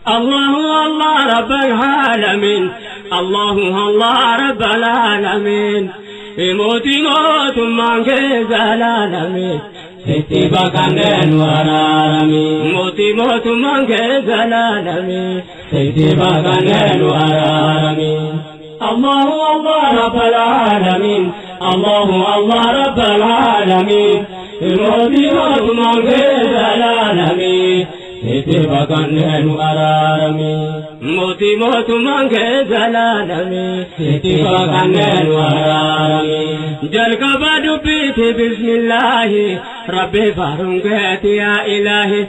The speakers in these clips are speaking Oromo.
الله الله رب العالمين، الله الله رب العالمين. Mootii mootummaan kee zalaalame, sitti baqannee nu araarame. Mootii mootummaan kee zalaalame, sitti baqannee nu araarame. الله الله رب العالمين، الله الله رب العالمين. Mootii mootummaan kee zalaalame, sitti baqannee nu araarame. Mootii mootummaan kee zalaalame, sitti baqannee nu araarame. Jalqaba dubbiiti bismillaahi, rabbi faaruun keeti yaa ilaahi.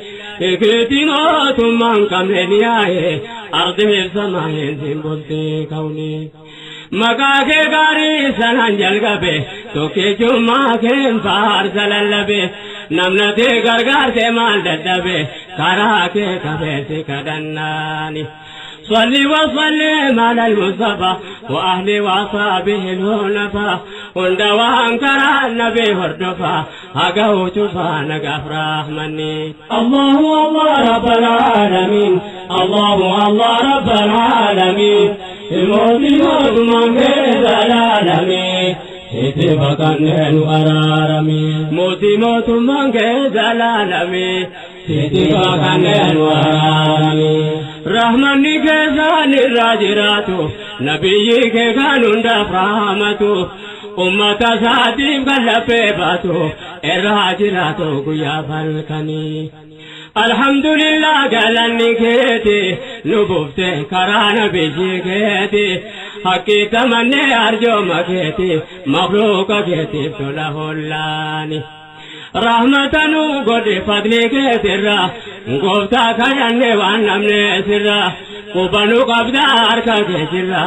Keeti mootummaan qabneen yaa'e, ardiif samaa'een siin bultee kawni. Maqaa kee gaarii sanaan jalqabe, tokkichummaa keen faarsa lallabe. Namnati gargaarte maal dadhabe, karaa kee qabeessi kadhannaani. صلي وسلم على المصطفى وأهل وأصحابه الهنفا. هند كرا النبي هردفا هقو شفا نقف رحمني. الله الله رب العالمين، الله الله رب العالمين. Mootii mootummaan kee zalaalame, sitti baqannee nu araarame. Mootii mootummaan kee zalaalame, sitti baqannee nu araarame. Rahmanni keessaan irraa jiraatu, nabiyyi kee kan hundaaf rahmatu, ummata isaatiif kan laphee baatu irraa jiraatu guyyaa falkanii. Alhamdulillah, galanni keeti, nu buufte karaa nabiyyi keeti. Haqqii tamannee arjooma keeti, makluuqa keetiif tola hollaani. Rahmata nu godhe fadli keetirra, gooftaa kadhanne waan namne sirra. Quba nu qabda harka keetirra,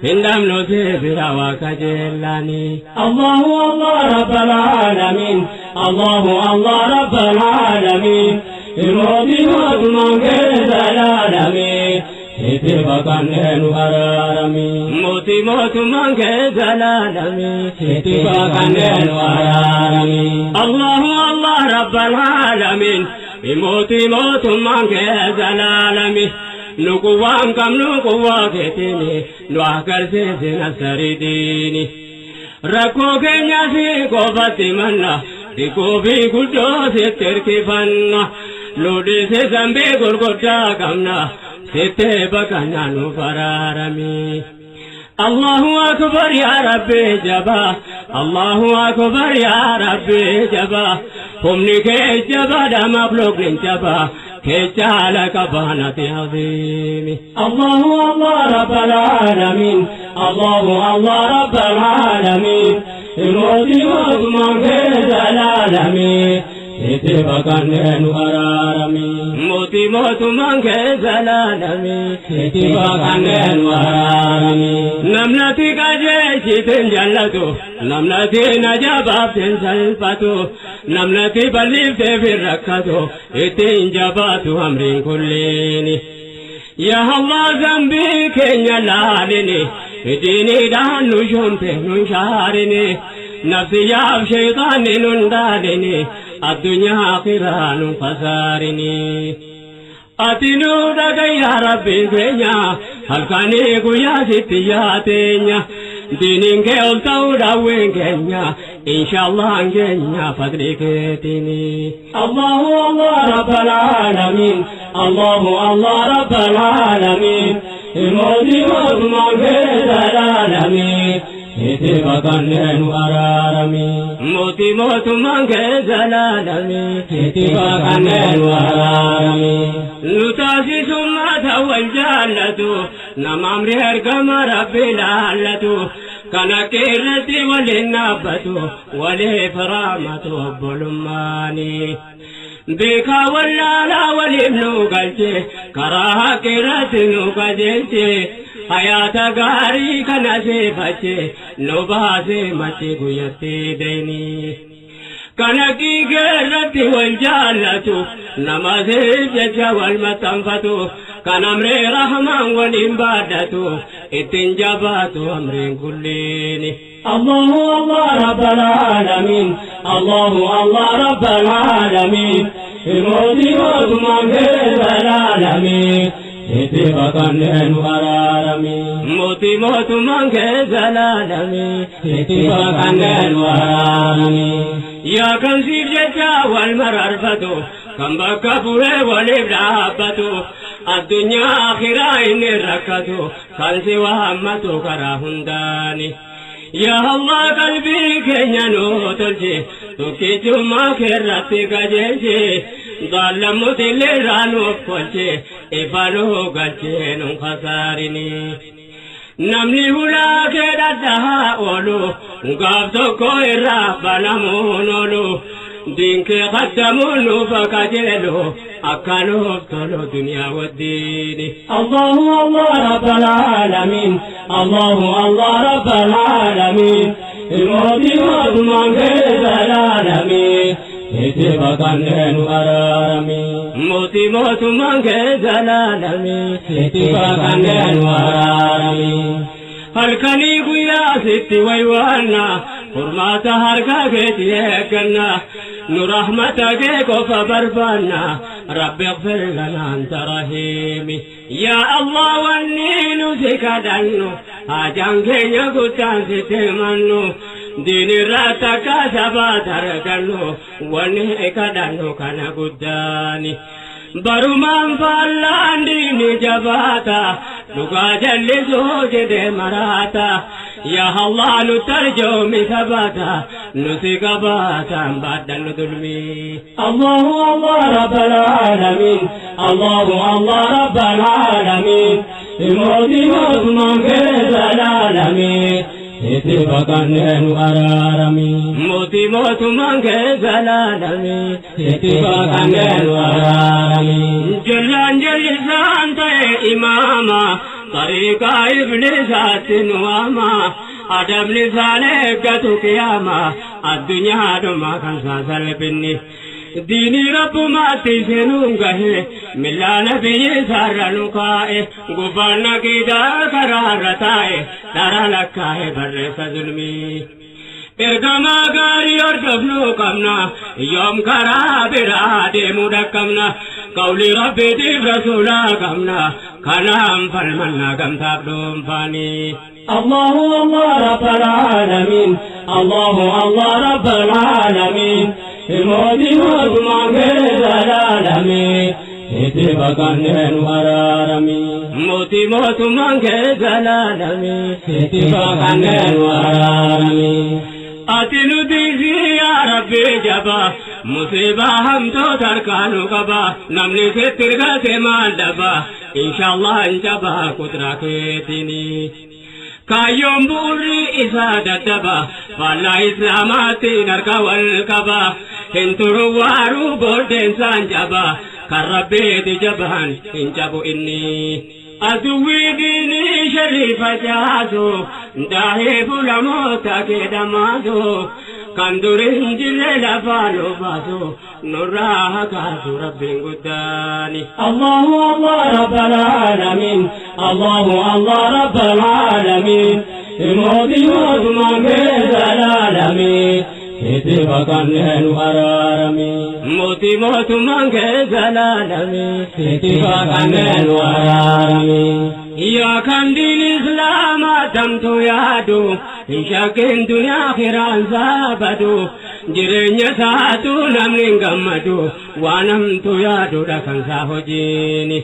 hin dhabnu si bira waa kajeellani. الله الله رب العالمين، الله الله رب العالمين. Mootii mootummaan kee zalaalame, sitti baqannee nu araarame. Mootii mootummaan kee zalaalame, sitti baqannee nu araarame. الله الله رب العالمين. Mootii mootummaan kee zalaalame, nu quwwaan qabnu quwwaa keetiini, nu agarsiisin asariidiini. Rakkoo keenya si qofatti manna, xiqqoo fi guddoo sitti hirkifanna. Nu dhiise zambii gurguddaa qabna, sitti baqannaa nu faraarame. الله أكبر يا ربي جبا، الله أكبر يا ربي جبا. Humni kee jabaadha, makhluuqni jaba kee caala qabaanati aziimi. الله الله رب العالمين، الله الله رب العالمين. Mootii mootummaan kee zalaalame, sitti baqannee nu araarame. Mootii mootummaan kee zalaalame, sitti baqannee nu araarame. Namnati qajeelchiteen jaallatu, namnati najabaafteen salphatu, namnati balliifteef hin rakkatu, ittiin jabaatu amriin kulliini. Yaa Allah, zambii keenya laalini, diiniidhaan nu shomte nun shaarini, nafsiyyaaf sheeyxaanni nun dhaalini, addunyaa akhiraa nun khasaarini. Ati nu dhagaya rabbi keenya, halkanii guyyaa sitti yaateenya. Diiniin kee ol ta'uu daawween keenya, inshaallaan keenya fadli keetiini. الله الله رب العالمين، الله الله رب العالمين. Mootii mootummaan kee zalaalame, sitti baqannee nu araarame. Mootii mootummaan kee zalaalame, sitti baqannee nu araarame. Nu taasisummata wal jaallatu, nama amri ergama rabbi laallatu, kan akka irratti waliin dhaabbatu, waliif raamatu obbolummaani. Beekaa wallaalaa waliif nu galche, karaa haqirratti nu qajeelche, hayaata gaarii kana seefache, nu baase machi guyyatti deeni. Kana qiigee irratti wal jaallatu, nama seef jecha wal maxxanfatu, kan amree rahmaan waliin baadhatu, ittiin jabaatu amreen kulliini. الله الله رب العالمين، الله الله رب العالمين. Mootii mootummaan kee zalaalame, Sitti baqannee nu araarami. Mootii mootummaan kee zalaalami. Sitti baqannee nu araarami. Yaa kan siif jecha wal mararfatu, kan bakka bu'ee waliif dhaabbatu, addunyaa akhiraa inni rakkatu, kan si waammatu karaa hundaani. Yaa Allah, qalbii keenya nuu tolchi, tokkichummaa keerratti qajeelchi, zaallamuuti illee nuuf kolchi, ifa nuu galchee nun khasaarini. Namni hulaa kee dhadhaa oolu gaaf tokko irraa banamuun oolu, diinkee khaddamuun nuuf qajeelu, akka nuuf tolu duniyaa waddiini. Allahu Allah Rabbal Alamin, Allahu Allah Rabbal Alamin, mootii mootummaan kee zalaalami. Sitti baqannee nu araarami. Mootii mootummaan kee zalaalami. Sitti baqannee nu araarami. Halkanii guyyaa sitti waywaanna, furmaata harka keetti eegganna, nu rahmata kee qofa barbaanna. Rabbi ighfir lana anta rahiimi. Yaa Allah, wanni nu si kadhannu, haajaan keenya guddaan sitti himannu, diinirraa takka sabaat argannu, wanni kadhannu kana guddaani. Barumaan faallaan diinni jabaata, dhugaa jallisuu jedhee maraata. Yaa Allah, nu tarjoomi sabata, nu si qabaataan baadhannu dulmii. Allahu Allah Rabbal Alamin, Allahu Allah Rabbal Alamin, mootii mootummaan kee zalaalami. Sitti baqannee nu araarami. Mootii mootummaan kee zalaalami. Sitti baqannee nu araarami. Jallaan jallisaan ta'e imaama, tariiqaa iblisaatti nu waama. Adabni isaan eeggatu qiyaama, addunyaadhuma kan saasalphinni. Diinii rabbumaatti seenuun gahe, millaa nabiyyi isaarra nu kaa'e, gubbaan naqiidaa karaarra taa'e, dhara lakkaa'e barreessa zulmii. Ergamaa gaarii hordofnuu qabna, yoom karaa biraa deemuu dhaqqabna, qawlii rabbiitiif rasuulaa qabna, kanaan falmannaa gamtaaf dhuunfaanii. Allahu Allah Rabbal Alamin, Allahu Allah Rabbal Alamin, mootii mootummaan kee zalaalami. Sitti baqannee nu araarami. Mootii mootummaan kee zalaalami. Sitti baqannee nu araarami. Ati nu tiisi yaa Rabbi jaba, musiibaa hamtoota harkaa nu qaba, namni sitti ergate maal dhaba, inshallah hin jaba kudraa keetiini. Kaayyoon bu'urri isaa daddaba, faallaa islaamaatiin harka wal qaba, hin turu waaruu booddeensaan jaba, kan rabbiiti jabaan hin jabu inni. Aduwwii diinii sharrii facaasu, daahee fulamoota keedhamaasu, kan duri hin jirre lafaa nu baasu, nurraa hakaasu rabbiin guddaani. Allahu Allah Rabbal Alamin, Allahu Allah Rabbal Alamin, mootii mootummaan kee zalaalami. Sitti baqannee nu araarami. Mootii mootummaan kee zalaalami. Sitti baqannee nu araarami. Yaa kan diin islaamaa tamtu yaadu, hin shakkin duniyaa akiraan saabadu, jireenya isaatu namni hin gammadu, waan hamtu yaadudha kan isaa hojiini.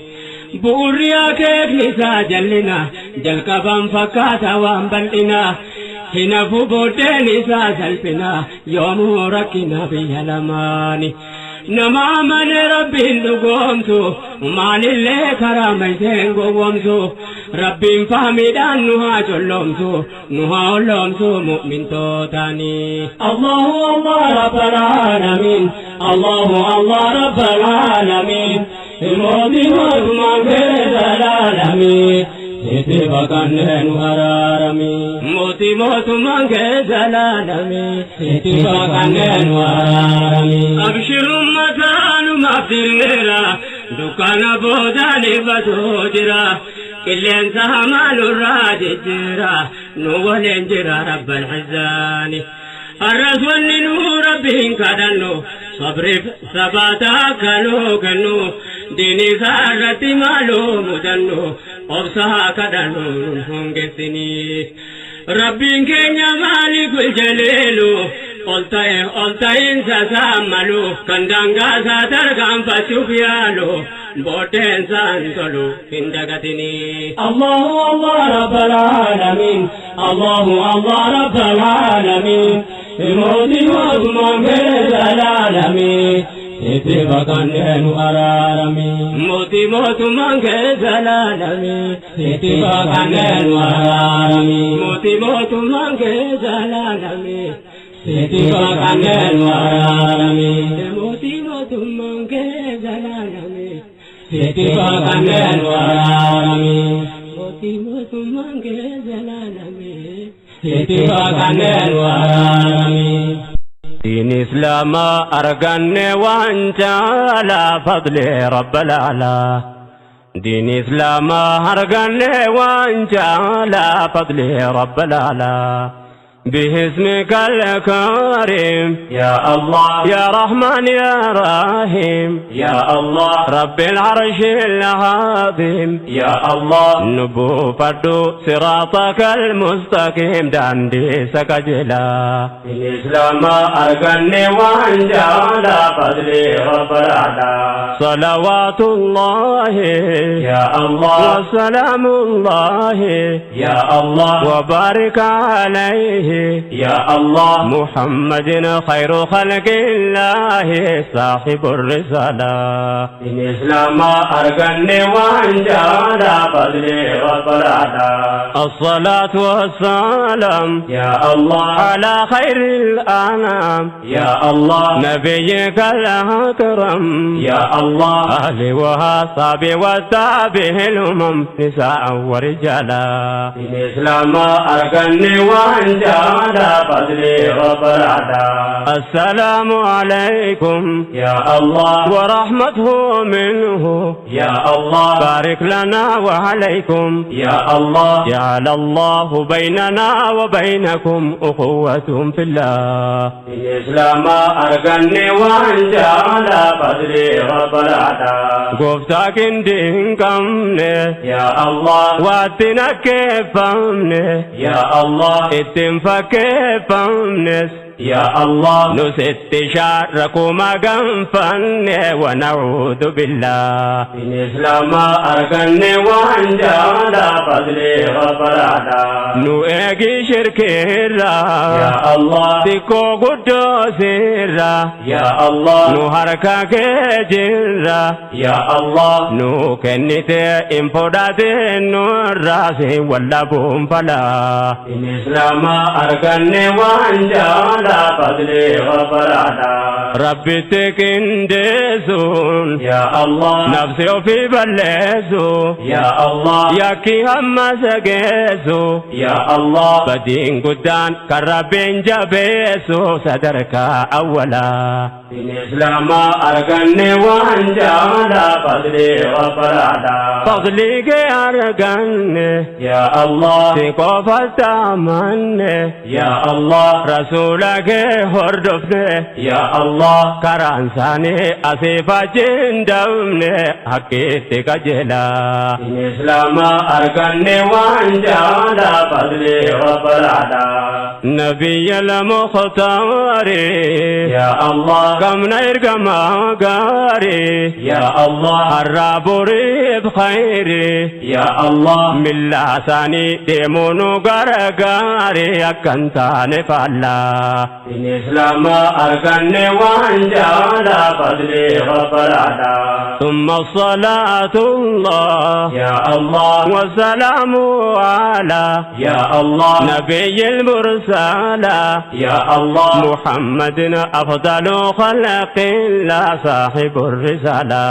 Bu'urri akeekni isaa jallina, jalqaban fakkaata waan bal'ina, hinafu booddeen isaa salphina, yoomuu rakkina biyya lamaani. Nama amane rabbiin dhugoomsu, maalillee karaa mayseen gowwoomsu, rabbiin fahmiidhaan nu haa colloomsu, nu haa olloomsu mu'mintootaani. Allahu Allah Rabbal Alamin, Allahu Allah Rabbal Alamin, mootii mootummaan kee zalaalami. Sitti baqannee nu araarami. Mootii mootummaan kee zalaalami. Sitti baqannee nu araarami. Abshirummataanumaaf diriira, dukkana boodaan ifatu jira. Qilleensa hamaa nurraa jijjiira, nu waliin jira Rabbal Izzaani. Arras wanni nu rabbiin kadhannu, صبرف ثباتا كانوا كانوا ديني سارتي مالو مدنو أبصها كدنو هنگسني ربين كينيا مالك الجليل قلتين سساملو كندانغا ساترغام فتوفيالو بوتين سانتولو هندغتني الله الله رب العالمين الله الله رب العالمين الموت وضمان العالمين اتفاقا نوارامي موتي موت من العالمين اتفاقا نوارامي موتي موت من العالمين اتفاقا نوارامي موتي موت من العالمين اتفاقا نوارامي موتي موت من العالمين اتفاقا نوارامي دين إسلام أرغن وانت على فضل رب العلا دين إسلام أرغن وانت على فضل رب العلا باسمك الكريم يا الله يا رحمن يا رحيم يا الله رب العرش العظيم يا الله نبو فردو صراطك المستقيم داندي سكجلا الإسلام أرغني وانت على فضل رب العلا صلوات الله يا الله وسلام الله يا الله وبارك عليه يا الله محمد خير خلق الله صاحب الرسالة الإسلام أرغني وانت على فضل رب العلا الصلاة والسلام يا الله على خير الأنام يا الله نبيك الأكرم يا الله أهلي وأصحابي وتابع الأمم نساء ورجالا الإسلام أرغني وانت على فضل رب العلا السلام عليكم يا الله ورحمته منه يا الله بارك لنا وعليكم يا الله جعل الله بيننا وبينكم أخوة في الله الإسلام أرغني وانت على فضل رب العلا قفتك دينكمني يا الله واتنا كيفمني يا الله اتنفكفمنس يا الله نست شاركما قنفن ونعوذ بالله الإسلام أرغني وانت على فضل رب العلا نؤجي شرك يا الله تكو قدوس يا الله نهرك جرا يا الله نكنت انفراد النور ولا بوم فلا الإسلام أرغني وانت على فضل رب العلا ربي تكندسون يا الله نفسي في بلسو يا الله يا كي هم سجسو يا الله بدين قدان كربين جبسو صدرك أولا الإسلام أرغني وانت على فضل رب العلا فضلك أرغني يا الله تقفت أمني يا الله رسولك هردفني يا الله كرانساني أسيفا جندمني حقيتك جلا الإسلام أرغني وانت على فضل رب العلا نبي المختار يا الله كم نيرك ما قاري يا الله الرب بخيري يا الله من لساني ديمونو غرغاري أكنتان فلا الإسلام أرغني وانت على فضل رب العلا ثم الصلاة الله يا الله والسلام على يا الله نبي المرسل يا الله محمد أفضل خلق الله صاحب الرسالة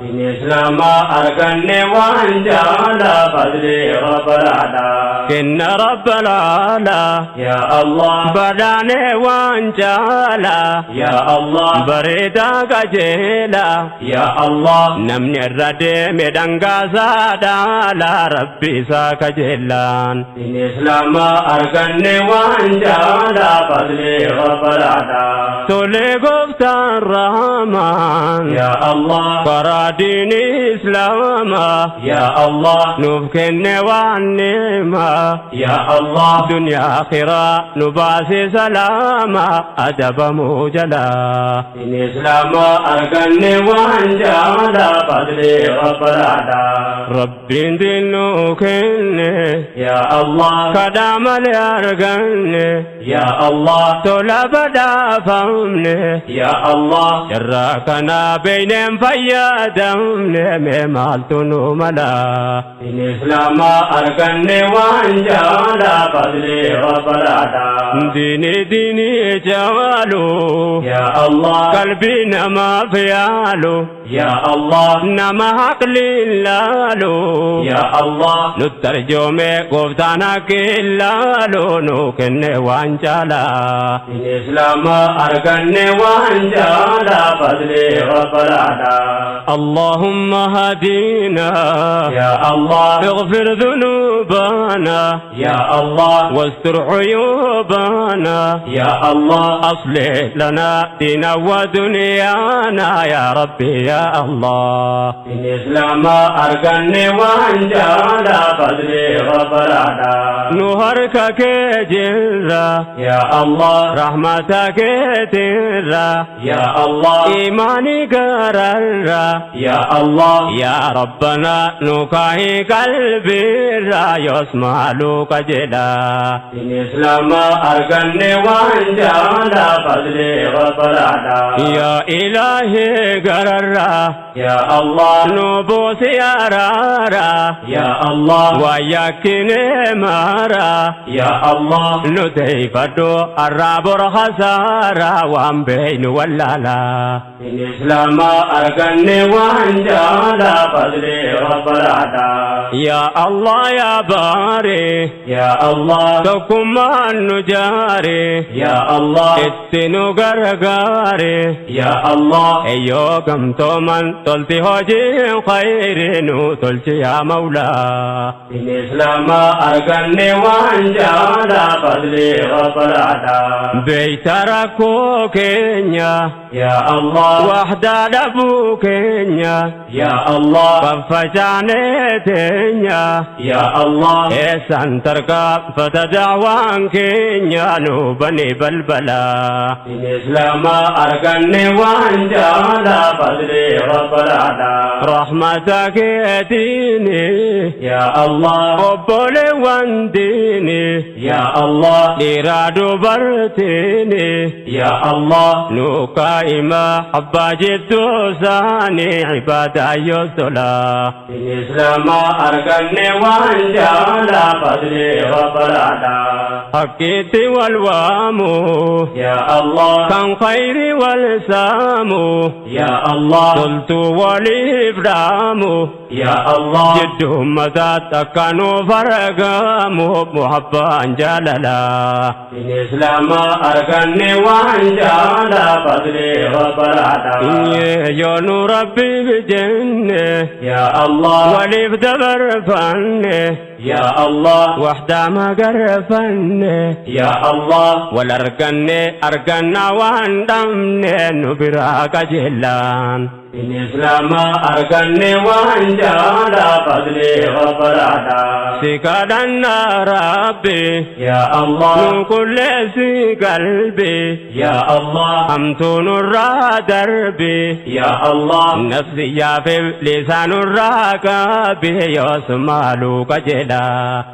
الإسلام أرغني وانت على فضل رب العلا إن رب العلا يا الله بداني waan caalaa. Ya Allah. Bareedaa qajeelaa. Ya Allah. Namni irra deeme dhangaasaa dhaalaa Rabbi isaa kajeellaan. Diin Islaamaa arganne waan caalaa fadlii rabbalaadha. Tolee gooftaan Rahmaan. Ya Allah. Karaa diini Islaamaa. Ya Allah. Nuuf kenne waan ni'maa. Ya Allah. Duniyaa akhiraa nu baase salaama adabamuu jalaa. Diin Islaamaa arganne waan caalaa fadlii rabbalaadha. Rabbiin diin nuu kenne. Ya Allah. Kadhaa malee arganne. Ya Allah. Tola badhaafamne. Ya Allah. Carraa kanaa beeyneen fayyadamne mee maaltu nu mala. Diin Islaamaa arganne waan caalaa fadlii rabbalaadha. Diini diinii caalu. Ya Allah. Qalbii namaaf yaalu. Ya Allah. Nama haqliin laalu. Ya Allah. Nutti arjoome gooftaan haqiin laalu nu kenne waan caalaa. Diin Islaamaa arganne waan caalaa fadlii rabbalaadha. اللهم هدينا. Ya Allah. اغفر ذنوبنا. Ya Allah. واستر عيوبنا. Ya Allah. أصلح لنا دينا ودنيانا يا ربي يا الله. Diin Islaamaa arganne waan caalaa fadlii rabbalaadha. Nu harka kee jirra. Ya Allah. Rahmata keetirra. Ya Allah. Iimaanii gararra. Ya Allah. يا ربنا nu kaahi qalbiirra yoos maaluu qajeela. Diin Islaamaa arganne waan caalaa fadlii rabbalaadha. يا إلهي gararra. Ya Allah. Nu buusi araara. Ya Allah. Wayyakkine maara. Ya Allah. Nu deeyfadhu arraa bor khasaara waan beeynu wallaala. Diin Islaamaa arganne waan caalaa fadlii rabbalaadha. يا الله يا باري. Ya Allah. Tokkummaan nu jaari. Ya Allah. Itti nu gargaari. Ya Allah. Eyyoo gamtooman tolti hojiin khayri nu tolchi yaa mawlaa. Diin Islaamaa arganne waan caalaa fadlii rabbalaadha. Beeyta rakkoo keenya. Ya Allah. Waxdaa dhabuu keenya. Ya Allah. Faffacaanee teenya. Ya Allah. Eessaan tarkaanfata da'waan keenya nu bani balbalaa. Diin Islaamaa arganne waan caalaa fadlii rabbalaadha. Rahmata keetiini. Ya Allah. Obboleewwan diini. Ya Allah. Dhiiraa dubartiini. Ya Allah. Nu kaa'ima abbaa jidduu isaanii ibaadaa yoo tolaa. Diin Islaamaa arganne waan caalaa fadlii rabbalaadha. Haqqiitti wal waamu. Ya Allah. Kan khayri wal saamu. Ya Allah. Toltuu waliif dhaamu. Ya Allah. Jidduu ummataatti akka nuuf argamu muhabbaan jaalalaa. Diin Islaamaa arganne waan caalaa fadlii rabbalaadha. Yoo nu rabbiif jenne. Ya Allah. Waliif dabarfanne. Ya Allah. Waxdaa magarfanne. Ya Allah. Wal arganne arganna waan dhabne nu biraa qajeellaan. Diin Islaamaa arganne waan caalaa fadlii rabbalaadha. Si kadhanna Rabbi. Ya Allah. Nu qulleessi qalbi. Ya Allah. Hamtuu nurraa darbi. Ya Allah. Nafsiyyaa fi lisaanurraa qabi yoos maaluu qajeela.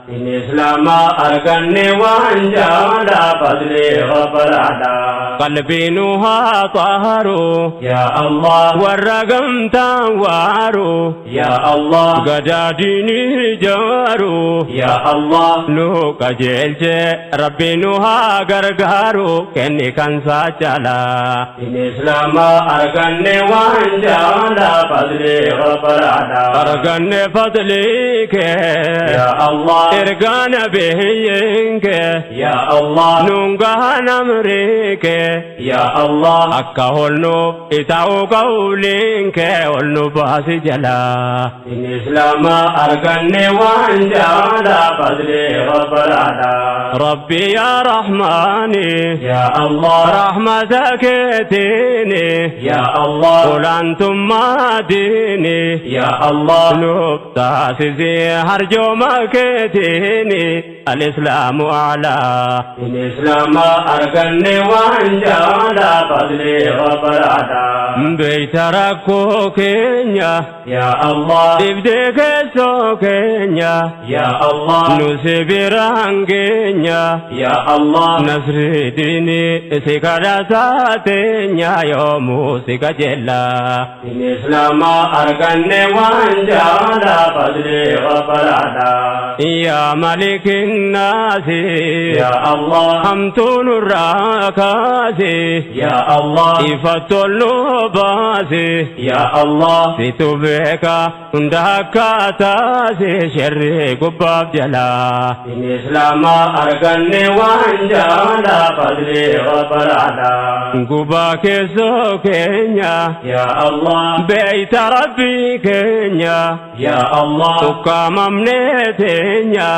Diin Islaamaa arganne waan caalaa fadlii rabbalaadha. Qalbii nu haa xaharu. Ya Allah. Warra Warra gamtaan waaru. Ya Allah. Gadaa diinii jaaru. Ya Allah. Nu qajeelche Rabbi nu haa gargaaru kenni kan saa caalaa. Diin Islaamaa arganne waan jaalaa fadlii rabbalaadha. Arganne fadlii kee. Ya Allah. Ergaa nabiyyiin kee. Ya Allah. Nuun gahan amrii kee. Ya Allah. Akka holnuuf itaa'u qawliin kee ol nu baasi jalaa. Diin Islaamaa arganne waan jaalaa fadlii rabbalaadha. Rabbi yaa Rahmaani. Ya Allah. Rahmata keetiini. Ya Allah. Olaantummaa diini. Ya Allah. Nuuf taasisee harjooma keetiini. Al-Islaamu a'laa. Diin Islaamaa arganne waan jaalaa fadlii rabbalaadha. Beeyta rakkoo keenya. Ya Allah. Dhibdee keessoo keenya. Ya Allah. Nu si biraan geenya. Ya Allah. Nasri diinii si kadhataa teenya yoomuu si qajeellaa. Diin Islaamaa arganne waan jaalaa fadlii rabbalaadha. Yaa malikin naasi. Ya Allah. Hamtuu nurraa kaasi. Ya Allah. Ifa tolnu baasi. Ya Allah. Situ beeka hunda akka taasi sharri gubbaaf jalaa. Diin Islaamaa arganne waan jaalaa fadlii rabbalaadha. Gubaa keessoo keenya. Ya Allah. Beeyta Rabbii keenya. Ya Allah. Ukkaamamnee teenya.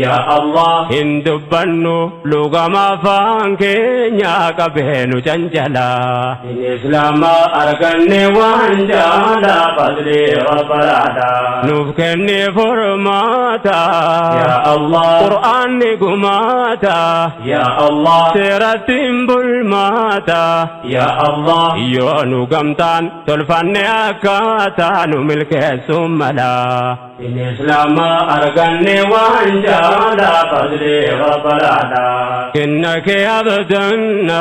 Ya Allah. Hin dubbannu lugama afaan keenya qabeenu cancalaa. Diin Islaamaa arganne waan jaalaa fadlii rabbalaadha. Nuuf kenni furmaata. Ya Allah. Qur'aanni gumaata. Ya Allah. Seerattiin bulmaata. Ya Allah. Yoo nu gamtaan tolfanne akkaataa nu milkeessuun mala. Diin Islaamaa arganne waan jaalaa fadlii rabbalaadha. Kenna kee abdanna.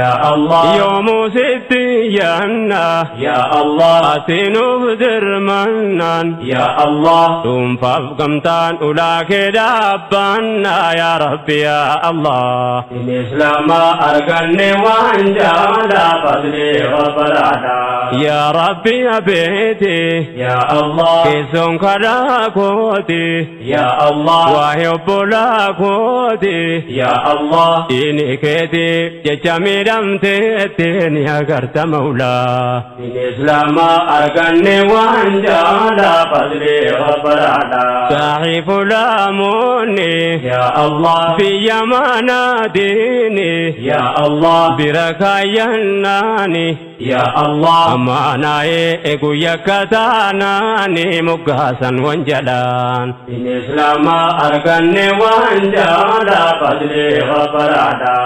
Ya Allah. Yoomuu sitti yaanna. Ya Allah. Ati nuuf dirmannaan. Ya Allah. Dhuunfaaf gamtaan ulaa kee dhaabbanna yaa Rabbi yaa Allah. Diin Islaamaa arganne waan jaalaa fadlii rabbalaadha. Yaa Rabbi abeeti. Ya Allah. Keessoon karaa kooti. Ya Allah. Waa'ee obbolaa kooti. Ya Allah. Diini keetiif jecha miidhamteetti ni agarta mawlaa. Diin Islaamaa arganne waan jaalaa fadlii rabbalaadha. Saaxiifu laamoonni. Ya Allah. Biyya mana diini. Ya Allah. Bira kaayyannaani. Ya Allah. Amaanaa'ee guyya kataanaani moggaasan wanjalaan. Diin Islaamaa arganne waan jaalaa fadlii rabbalaadha.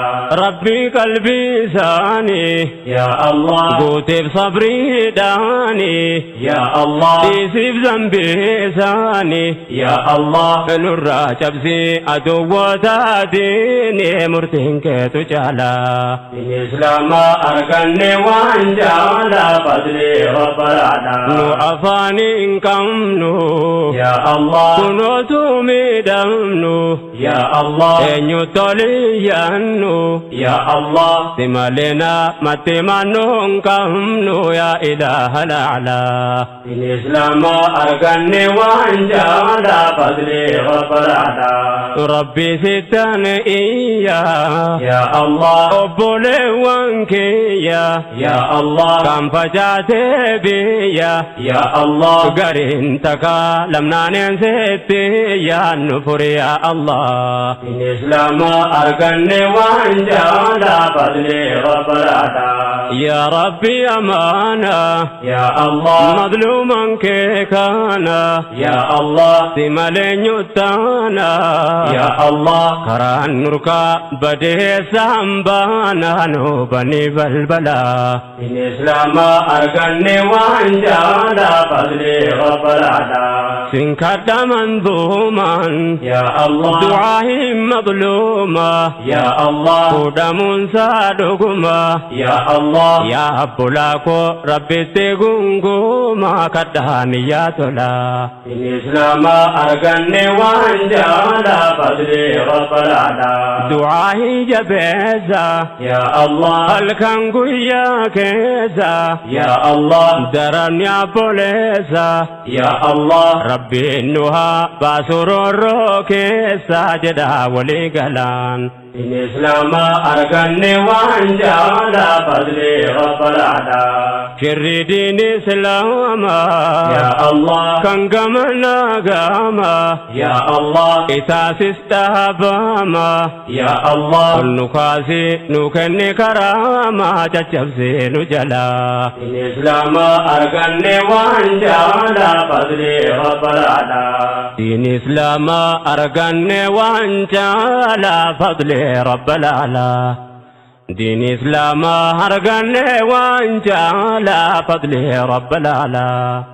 Rabbi qalbii isaanii. Ya Allah. Guuteef sabriidhaani. Ya Allah. Dhiisiif zambii isaanii. Ya Allah. Nurraa cabsii aduwwoota diini murtiin keetu caalaa. Diin Islaamaa arganne waan jaalaa fadlii rabbalaadha. Nu afaan hin qabnu. Ya Allah. Kunootu miidhamnu. Ya Allah. Eenyu toliyyaannu. Ya Allah. Si malee namatti mannuu hin qabnu yaa ilaaha laalaa. Diin Islaamaa arganne waan jaalaa fadlii rabbalaadha. Rabbi sittan iyya. Ya Allah. Obboleewwan kiyya. Ya Allah. Kan facaatee biyya. Ya Allah. Gariin takka lamnaaneen sitti yaannu furi yaa Allah. Diin Islaamaa arganne waan jaalaa fadlii rabbalaadha. Yaa Rabbi amaana. Ya Allah. Madluuman kee kana. Ya Allah. Si malee nyuttaana. Ya Allah. Karaan nurkaa badeessaan baana nu bani balbalaa. Diin Islaamaa arganne waan jaalaa fadlii rabbalaadha. Sin kadha manzuumaan. Yaa Allah. Du'aa hin madluuma. Yaa Allah. Fuudhamuunsaa dhuguma. Yaa Allah. Yaa abbulaa koo rabbitti gunguuma kadhaan yaa tola. Diin islaamaa arganne waan jaala fadli rabbalaadha. Du'aa hin jabeessa. Yaa Allah. Halkan guyyaa keessa. Yaa Allah. Daran yaabboleessa. Yaa Allah. Rabbiin nu haa baasu roorroo keessa jedha walii galaan. Diin islaamaa arganne waan jaala fadli rabbalaadha. Shirri diin islaamaa. Yaa Allah. Kan gamana gama. Yaa Allah. Isaasis dhaabama. Yaa Allah. Ol nu kaasi nu kenni karaamaa caccabsee nu jalaa. Diin islaamaa arganne waan jaala fadli rabbalaadha. Diin islaamaa arganne waan caalaa fadli rabbalaalaa. Diin islaamaa arganne waan caalaa fadli rabbalaalaa.